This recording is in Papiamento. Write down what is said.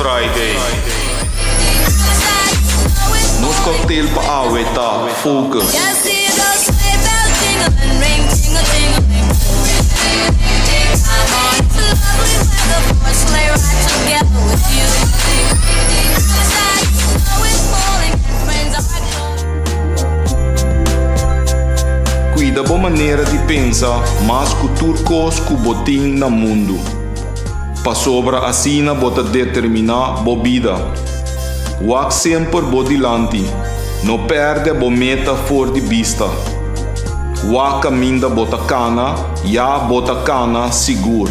Friday. Nos cocktail pa awe ta Focus. Cuida bo manera di pensa mas cu tur cos cu bo tin na mundu, pasobra asina bo ta determina bo bida. Wak semper bo dilanti, no perde bo meta for di bista. Wak caminda bo ta cana, ya bo ta cana sigur.